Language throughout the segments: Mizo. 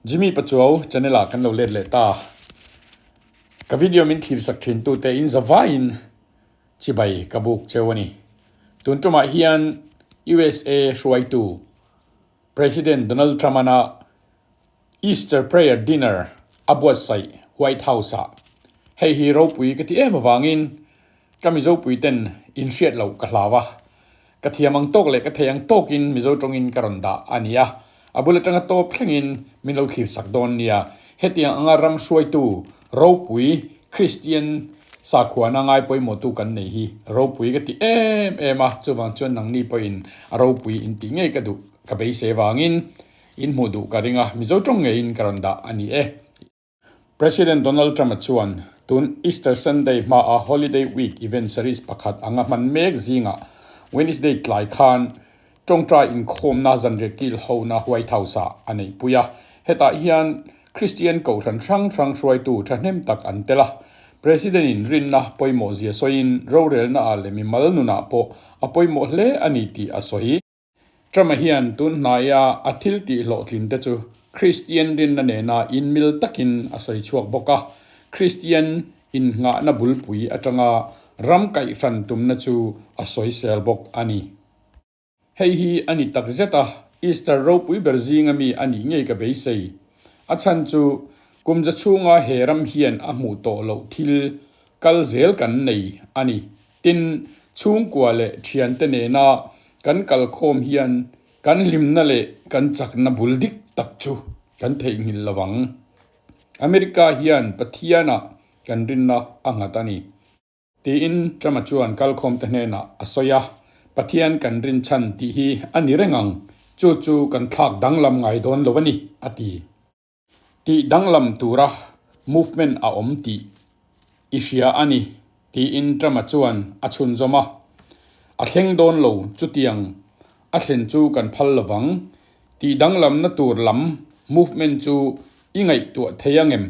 Jimmy Pachuau channel ah kan lo let leh ta. Ka video min thlir sak thin tute in zavaiin chibai ka buk cheu a ni. Tun tumah hian USA hruaitu President Donald Trump-ana Easter Prayer Dinner a buatsaih White House-ah. Hei hi ropui ka ti em avangin ka Mizopui ten in hriat loh ka hlau a. Ka thiam ang tawk leh ka thei ang tawkin Mizo tawngin ka rawn dah a ni a. A bul atanga tawp thlengin min lo thlir sak dawn nia. Hetiang anga ram hruaitu ropui Kristian sakhuana ngai pawimawhtu kan nei hi ropui ka ti em em a, chuvang chuan nangni pawhin a ropui in tih ngei ka duh ka beisei vangin In hmuh duh ka ring a, Mizo tawng ngeiin ka rawn dah a ni e. President Donald Trump-a chuan tun Easter Sunday hmaa Holiday Week event series pakhat anga hman mek zingah Wednesday tlai khan tawngtai inkhawmna zanriah kil hona White House-ah a neihpui a. Hetah hian Christian kohhran hrang hrang hruaitu thahnem tak an tel a. President-in rinna pawimawhzia sawiin rorelnaah leh mimal nunah pawh a pawimawh hle a ni tih a sawi. Trump-a hian tun hnaia a thil tih hlawhtlin te chu Kristian rinna nena inmil takin a sawi chhuak bawk a, Kristian innghahna bulpui atanga ram kaihhran tumna chu a sawisel bawk a ni. Hei hi a ni tak zet a, Easter ropui ber zinga mi a nih ngei ka beisei. A chhan chu kum za chhunga he ram hian a hmuh tawh loh thil Kal zel kan nei a ni. Tin, chhungkua leh thiante nena kan kalkhawm hian kan hlimna leh kan chakna bul dik tak chu kan theihnghilh lo ang. America hian Pathianah kan rinna a nghat a ni. Tiin Trump-a chuan kalkhawmte hnenah a sawi a, Pathian kan rinchhan tih hi a ni reng ang, chu chu kan thlak danglam ngai dawn lo a ni, a ti. Tih danglam tura movement a awm tih i hria a ni, tiin Trump-a chuan a chhunzawm a. A thleng dawn lo, chutiang a thlen chu kan phal lovang. Tih danglamna tur lam movement chu i ngaihtuah thei angem?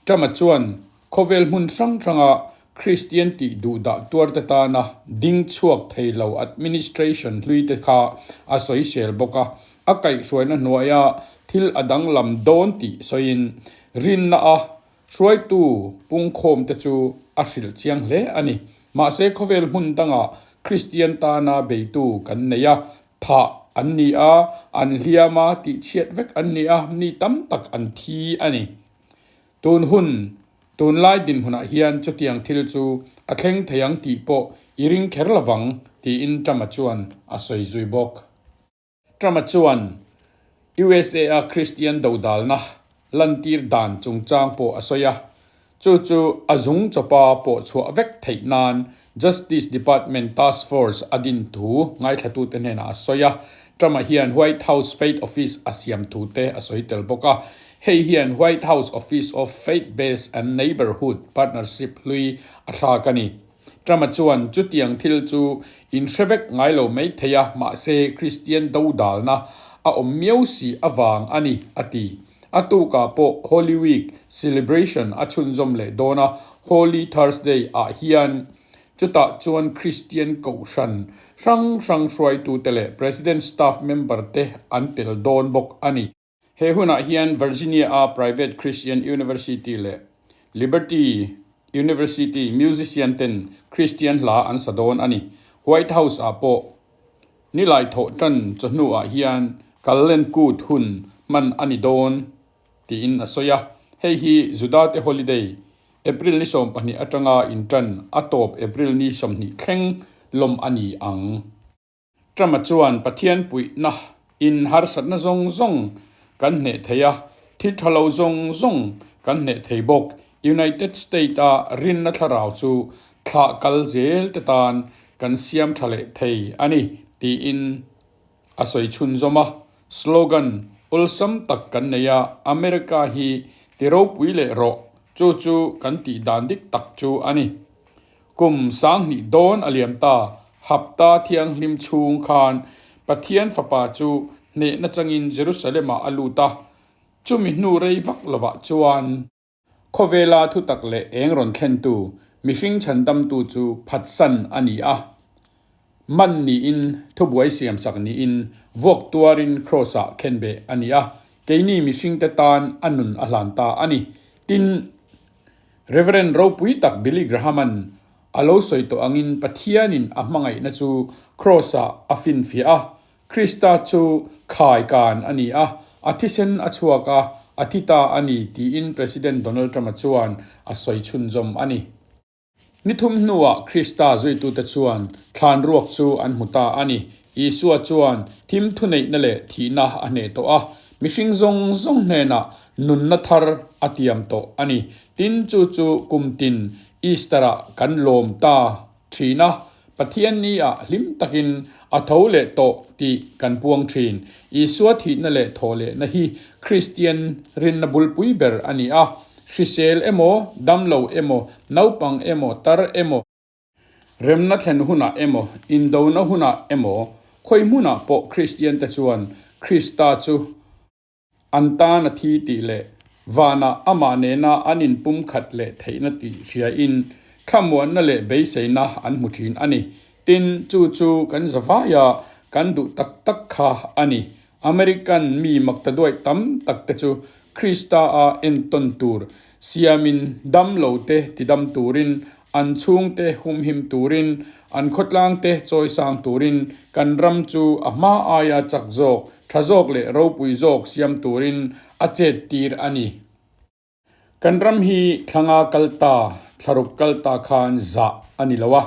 Trump-a chuan khawvel hmun hrang hranga Kristian tih duhdah tuarte tana ding chhuak thei lo administration hluite kha a sawisel bawk a, a kaihhruaina hnuaia thil a danglam dawn tih sawiin rinna a hruaitu pungkhawmte chu a hrilh chiang hle a ni. Mahse khawvel hmun dangah Kristian tana beitu kan nei a, thah an ni a, an hliam a, tihchhiat vek an ni a, mi tam tak an thi a ni. Tun hun, tunlai dinhmunah hian chutiang thil chu a thleng thei ang tih pawh i ring kher lovang, tiin Trump-a chuan a sawi zui bawk. Trump-a chuan USA-a Kristian dodalna lantir dan chungchang pawh a sawi a, chu chu a zung chawpa pawh chhuah vek theih nan Justice Department task force a din thu ngaithlatute hnenah a sawi a. Trump-a hian White House Faith Office a siam thute a sawi tel bawk a. Hei hian White House Office of Faith-Based and Neighborhood Partnership hlui a thlak a ni. Trump-a chuan chutiang thil chu in hre vek ngai lo mai thei a, mahse Kristian dodalna a awm miau si avang a ni, a ti. A tukah pawh Holy Week celebration a chhunzawm leh dawn a, Holy Thursday ah hian chutah chuan Kristian kohhran hrang hrang hruaitute leh President staff member te an tel dawn bawk a ni. He hunah hian Virginia-a private Christian University leh Liberty University musician ten Christian hla an sa dawn a ni. White House-ah pawh nilai thawh tan chawhnuah hian Kallen Kut hun hman a ni dawn tiin a sawi a. Hei hi Judate holiday April ni 12 atanga intan a tawp April ni 20 thleng lawm a ni ang. Trump-a chuan Pathian puihna in harsatna zawng zawng kan hneh thei a, thil tha lo zawng zawng kan hneh thei bawk. United State-a rinna thlarau chu thlah kal zel te tan kan siam tha leh thei a ni, tiin a sawi chhunzawm a. Slogan awlsam tak kan nei a, America hi ti ropui leh rawh, chu chu kan tih dan dik tak chu a ni. Kum 2000 dawn a liam ta, hapta thianghlim chhung khan Pathian Fapa chu hnehna changin Jerusalem-ah a lut a, chumi hnu rei vak lovah chuan. Khawvela thutak leh eng rawn thlentu, mihring chhandamtu chu phatsan a ni a. Man niin, thubuai siamsak niin, vuak tuarin Kraws-ah khenbeh a ni a. Keini mihringte tan a nun a hlan ta a ni. Tin, Rev. Ropui tak Billy Graham-a'n a lo sawi tawh angin Pathianin a hmangaihna chu Kraws-ah a finfiah a, Krista chu khai kan a ni a, a thisen a chhuak a, a thi ta a ni tiin President Donald Trump-a chuan a sawi chhunzawm a ni. Ni thum hnuah Krista zuitute chuan thlan ruak chu an hmu ta a ni. Isua chuan thim thuneihna leh thihna a hneh tawh a, mihring zawng zawng hnenah nunna thar a tiam tawh a ni. Tin, chu chu kum tin Easter-ah kan lawm ta thin a, Pathian ni-ah hlim takin a tho leh tawh tih kan puang thin. Isua thihna leh thawhlehna hi Kristian rinna bulpui ber a ni a. Hrisel emaw, damlo emaw, naupang emaw, tar emaw, remna thlen hunah emaw, indona hunah emaw, khawi hmunah pawh Kristiante chuan Krista chu an tan a thi tih leh vanah amah nena an inpumkhat leh theihna tih hriain thlamuanna leh beiseina an hmu thin a ni. Tin, chu chu kan zavaia kan duh tak tak kha a ni. American mi maktaduaih tam tak te chu Krista a entawn tur siamin dam lo te tidam turin, an chhungte humhim turin, an khawtlang te chawisang turin kan ram chu a hma aia chak zawk, tha zawk leh ropui zawk siam turin a chet tir a ni. Kan ram hi thlanga kal ta, thlaruk kal ta khan zah a ni lo a.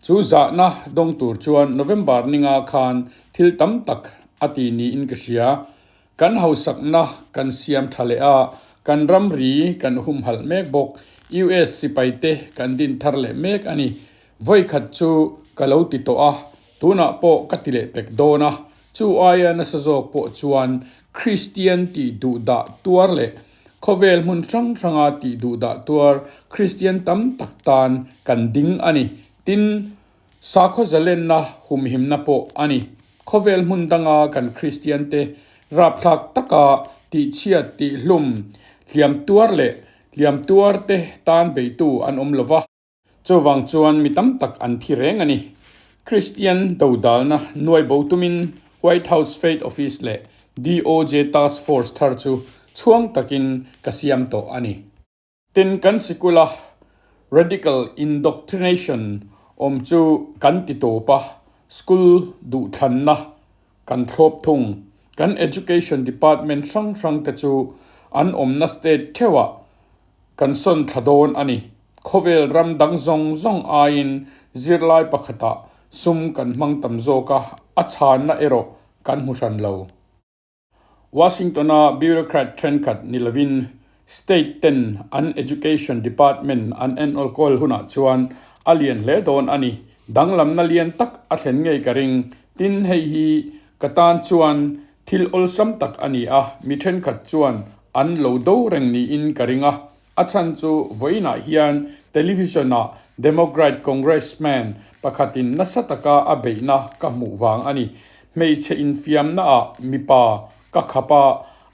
Chu zahna dawng tur chuan November ninga khan thil tam tak a ti niin ka hria. Kan hausakna kan siam tha leh a, kan ramri kan humhalh mek bawk. US sipaite kan din thar leh mek a ni. Vawikhat chu ka lo ti tawh a, tunah pawh ka ti leh pek dawn a. Chu aia nasa zawk pawh chuan Kristian tih duh dah tuar leh khawvel hmun hrang hranga tih duh dah tuar Kristian tam tak tan kan ding a ni. Tin, sakhaw zalenna humhimna pawh a ni. Khawvel hmun danga kan Kristian te rapthlak taka tihchhiat, tihhlum, hliam tuar leh hliam tuar te tan beitu an awm lova. Chuvang chuan mi tam tak an thi reng a ni. Kristian dodalna nuai bo tumin White House Faith Office leh DOJ Task Force thar chu chhuang takin ka siam tawh a ni. Tin, kan sikula radical indoctrination awm chu kan ti tawp a, school duhthlanna kan thlawp thung. Kan education department hrang hrang te chu an awmna state theuhah Kan sawn thla dawn a ni. Khawvel ram dang zawng zawng aiin zirlai pakhatah sum kan hmang tam zawk a, a chhanna erawh kan hmu hran lo. Washington-a bureaucrat thenkhat ni lovin state ten an education department an enawlkawl hunah chuan a lian hle dawn a ni. Danglamna lian tak a thlen ngei ka ring. Tin, hei hi ka tan chuan Thil awlsam tak a ni a, mi thenkhat chuan an lo do reng niin ka ring a. A chhan chu vawiinah hian television-ah Democrat Congressman pakhatin nasa taka a beihna ka hmuh vang a ni. Hmeichhe infiamnaah mipa ka khap a,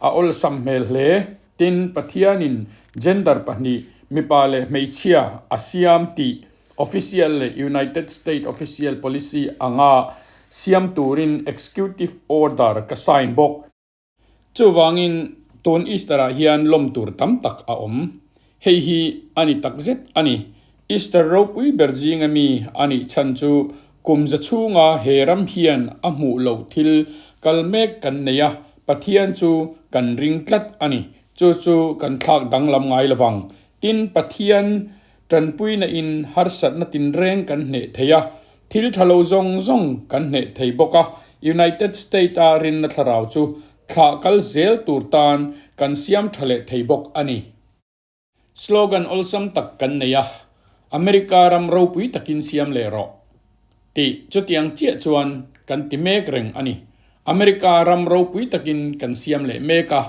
a awlsam hmel hle. Tin, Pathianin gender pahnih, mipa leh hmeichhia, a siam tih Official leh United State Official Policy anga siam turin Executive Order ka sign bawk. Chuvangin tun Easter-ah hian lawm tur tam tak a awm. Hei hi a ni takzet a ni. Easter ropui ber zinga mi a nih chhan chu kum za chhunga he ram hian a hmuh loh thil kal mek kan nei a, Pathian chu kan ring tlat a ni. Chu chu kan thlak danglam ngai lovang. Tin, Pathian Tanpuina in harsatna tinreng kan hneh thei a, thil tha lo zawng zawng kan hneh thei bawk a. United State-a rinna thlarau chu thlah kal zel tur tan kan siam tha leh thei bawk a ni. Slogan awlsam tak kan nei a, America ram ropui takin siam leh rawh tih chutiang chiah chuan kan ti mek reng a ni. America ram ropui takin kan siam leh mek a.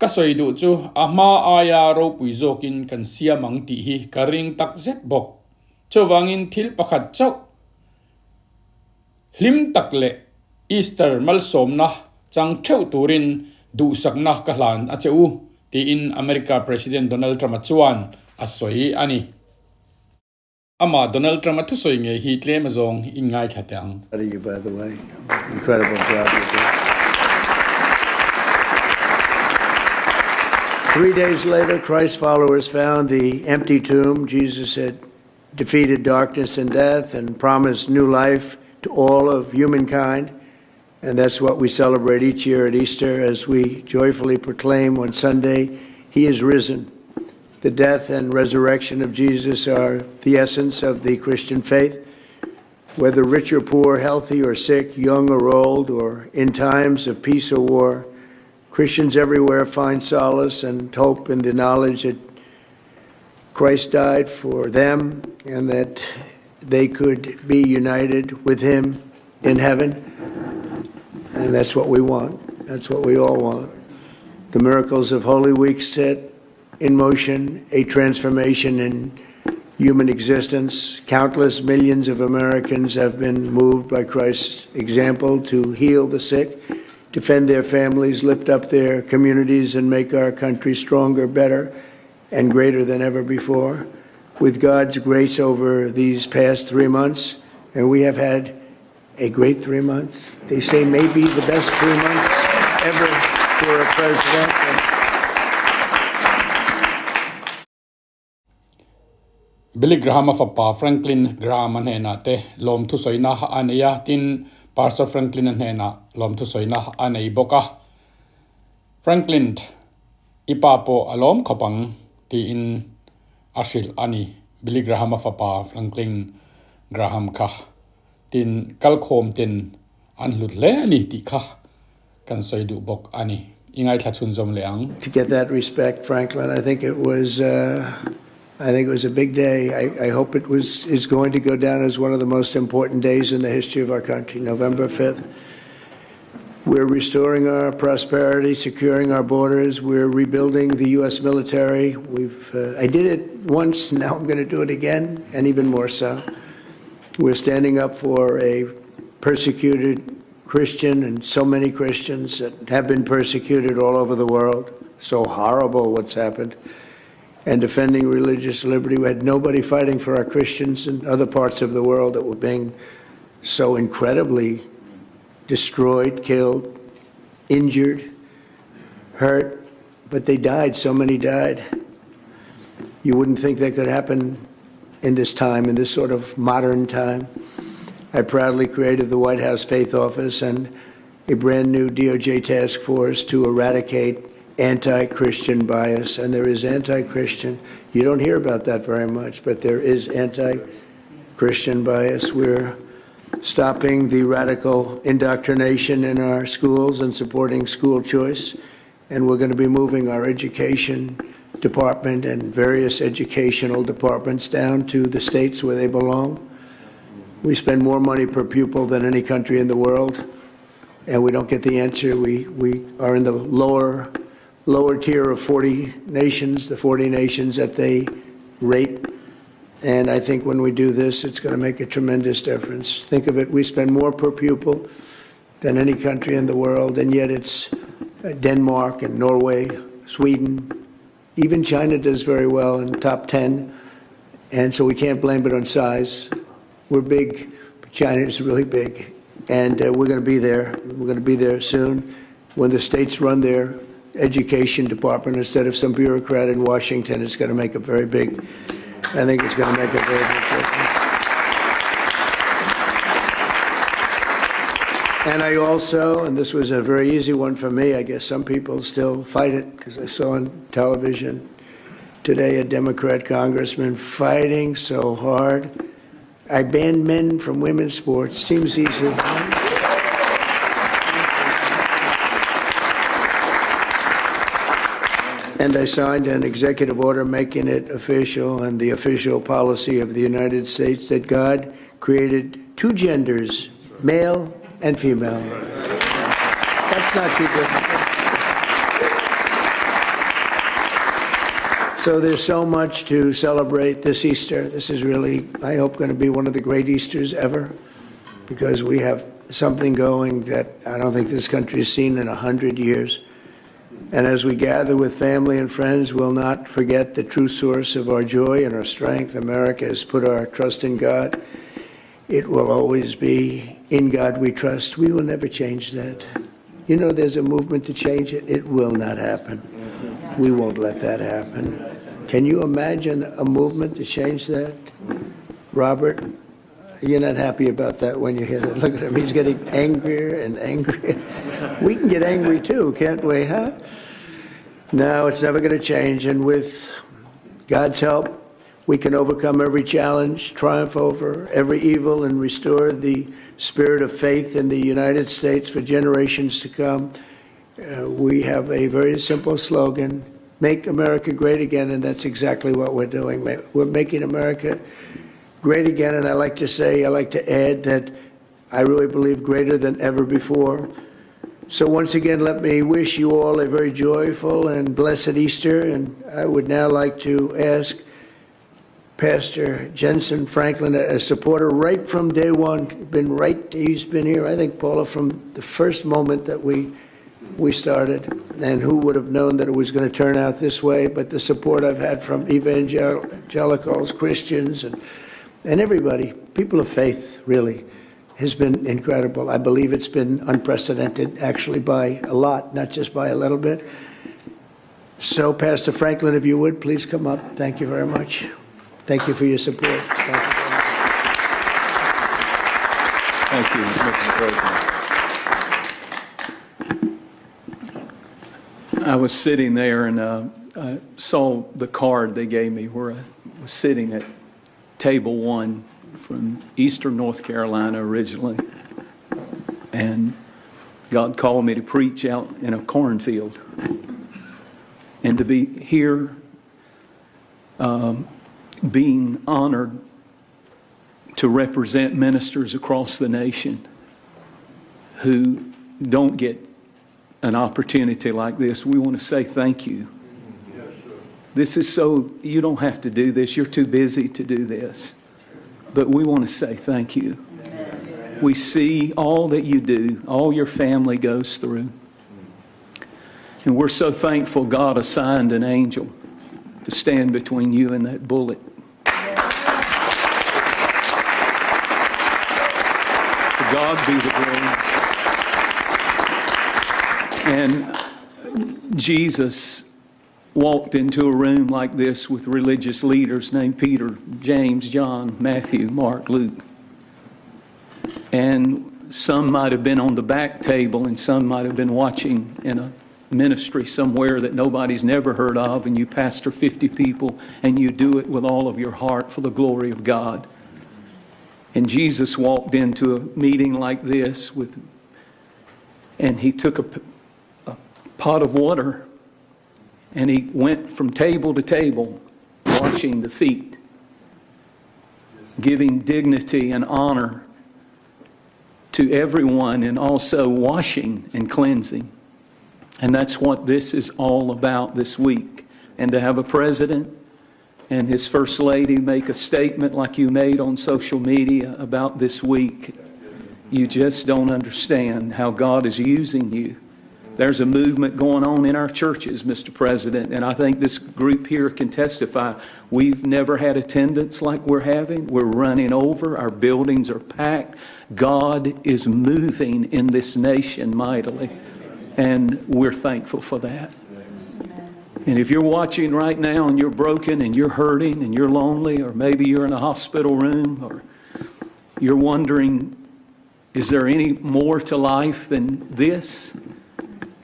Ka sawi duh chu a hma aia ropui zawkin kan siam ang tih hi ka ring tak zet bawk. Chuvangin thil pakhat chauh hlim tak leh Easter malsawmna chang theuh turin duhsakna ka hlan a che u, tiin America President Donald Trump-a chuan a sawi a ni. Amah Donald Trump-a thusawi ngei hi tlem azawng in ngaithla teh ang. By the way. Incredible job you did. Three days later, Christ's followers found the empty tomb. Jesus had defeated darkness and death and promised new life to all of humankind. And that's what we celebrate each year at Easter as we joyfully proclaim on Sunday, He is risen. The death and resurrection of Jesus are the essence of the Christian faith. Whether rich or poor, healthy or sick, young or old, or in times of peace or war, Christians everywhere find solace and hope in the knowledge that Christ died for them and that they could be united with him in heaven. And that's what we want. That's what we all want. The miracles of Holy Week set in motion a transformation in human existence. Countless millions of Americans have been moved by Christ's example to heal the sick, defend their families, lift up their communities, and make our country stronger, better, and greater than ever before. With God's grace over these past three months, and we have had a great three months. They say maybe the best three months ever for a president. Billy Graham-a fapa Franklin Graham-a hnenah te lawmthu sawina a nei a, tin Pastor Franklin-a hnenah lawmthu sawina a nei bawk a. Franklin, i pa pawh a lawm khawp ang tiin a hrilh a ni. Billy Graham-a fapa Franklin Graham kha tin kalkhawm ten an hlut hle a ni tih kha kan sawi duh bawk a ni. I ngaithla chhunzawm leh ang. To get that respect, Franklin, I think it was uh, I think it was a big day. I, I hope it was is going to go down as one of the most important days in the history of our country, November 5th. We're restoring our prosperity, securing our borders. We're rebuilding the U.S. military. We've uh, I did it once, now I'm going to do it again, and even more so. We're standing up for a persecuted Christian and so many Christians that have been persecuted all over the world. So horrible what's happened. And defending religious liberty. We had nobody fighting for our Christians in other parts of the world that were being so incredibly destroyed, killed, injured, hurt. But they died. So many died. You wouldn't think that could happen in this time, in this sort of modern time. I proudly created the White House Faith Office and a brand new DOJ task force to eradicate anti Christian bias. And there is anti Christian. You don't hear about that very much, but there is anti Christian bias. We're stopping the radical indoctrination in our schools and supporting school choice. And we're going to be moving our education department and various educational departments down to the states where they belong. We spend more money per pupil than any country in the world, and we don't get the answer. We, we are in the lower, lower tier of 40 nations, the 40 nations that they rate. And I think when we do this, it's going to make a tremendous difference. Think of it, we spend more per pupil than any country in the world, and yet it's Denmark and Norway, Sweden, even China does very well in top 10. And so we can't blame it on size. We're big, but China is really big. And uh, we're going to be there. We're going to be there soon. When the states run their education department instead of some bureaucrat in Washington, it's going to make a very big, I think it's going to make a very big difference. And I also, and this was a very easy one for me, I guess some people still fight it because I saw on television today a Democrat congressman fighting so hard. I banned men from women's sports. Seems easy. And I signed an executive order making it official and the official policy of the United States that God created two genders, male and female. That's not too difficult. So there's so much to celebrate this Easter. This is really, I hope, going to be one of the great Easters ever because we have something going that I don't think this country has seen in 100 years. And as we gather with family and friends, we'll not forget the true source of our joy and our strength. America has put our trust in God. It will always be in God we trust. We will never change that. You know, there's a movement to change it. It will not happen. We won't let that happen. Can you imagine a movement to change that? Robert, you're not happy about that when you hear that. Look at him. He's getting angrier and angrier. We can get angry too, can't we, huh? No, it's never going to change. And with God's help, we can overcome every challenge, triumph over every evil, and restore the spirit of faith in the United States for generations to come. We have a very simple slogan Make America Great Again, and that's exactly what we're doing. We're making America great again, and I like to say, I like to add that I really believe greater than ever before. So once again, let me wish you all a very joyful and blessed Easter, and I would now like to ask Pastor Jentezen Franklin, a supporter right from day one, been right, he's been here, I think, Paula, from the first moment that we we started, and who would have known that it was going to turn out this way? But the support I've had from evangelicals, Christians, and and everybody, people of faith, really, has been incredible. I believe it's been unprecedented, actually, by a lot, not just by a little bit. So, Pastor Franklin, if you would, please come up. Thank you very much. Thank you for your support. Thank you. Thank you, Mr. President. I was sitting there and I saw the card they gave me where I was sitting at table one from Eastern North Carolina originally. And God called me to preach out in a cornfield. And to be here being honored to represent ministers across the nation who don't get an opportunity like this, we want to say thank you. This is so, you don't have to do this. You're too busy to do this. But we want to say thank you. We see all that you do, all your family goes through. And we're so thankful God assigned an angel to stand between you and that bullet. To God be the glory. And Jesus walked into a room like this with religious leaders named Peter, James, John, Matthew, Mark, Luke. And some might have been on the back table and some might have been watching in a ministry somewhere that nobody's never heard of, and you pastor 50 people and you do it with all of your heart for the glory of God. And Jesus walked into a meeting like this with, and he took a, a pot of water and he went from table to table washing the feet, giving dignity and honor to everyone, and also washing and cleansing. And that's what this is all about this week. And to have a president and his first lady make a statement like you made on social media about this week, you just don't understand how God is using you. There's a movement going on in our churches, Mr. President, and I think this group here can testify. We've never had attendance like we're having. We're running over. Our buildings are packed. God is moving in this nation mightily, and we're thankful for that. And if you're watching right now and you're broken and you're hurting and you're lonely, or maybe you're in a hospital room, or you're wondering, is there any more to life than this?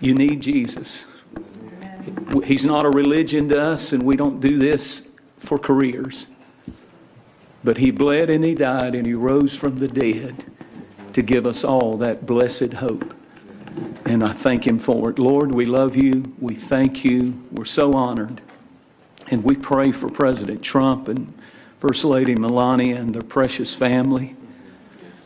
You need Jesus. He's not a religion to us, and we don't do this for careers. But He bled and He died and He rose from the dead to give us all that blessed hope. And I thank Him for it. Lord, we love you. We thank you. We're so honored. And we pray for President Trump and First Lady Melania and their precious family.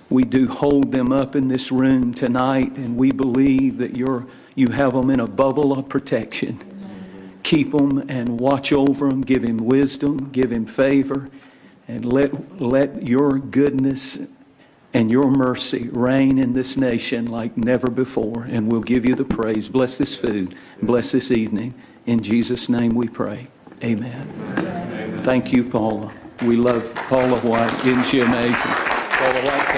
We do hold them up in this room tonight, and we believe that you have them in a bubble of protection. Keep them and watch over them. Give him wisdom. Give him favor. And let, let your goodness and your mercy reign in this nation like never before. And we'll give you the praise. Bless this food. Bless this evening. In Jesus' name we pray. Amen. Amen. Thank you, Paula. We love Paula White. Isn't she amazing? Paula White.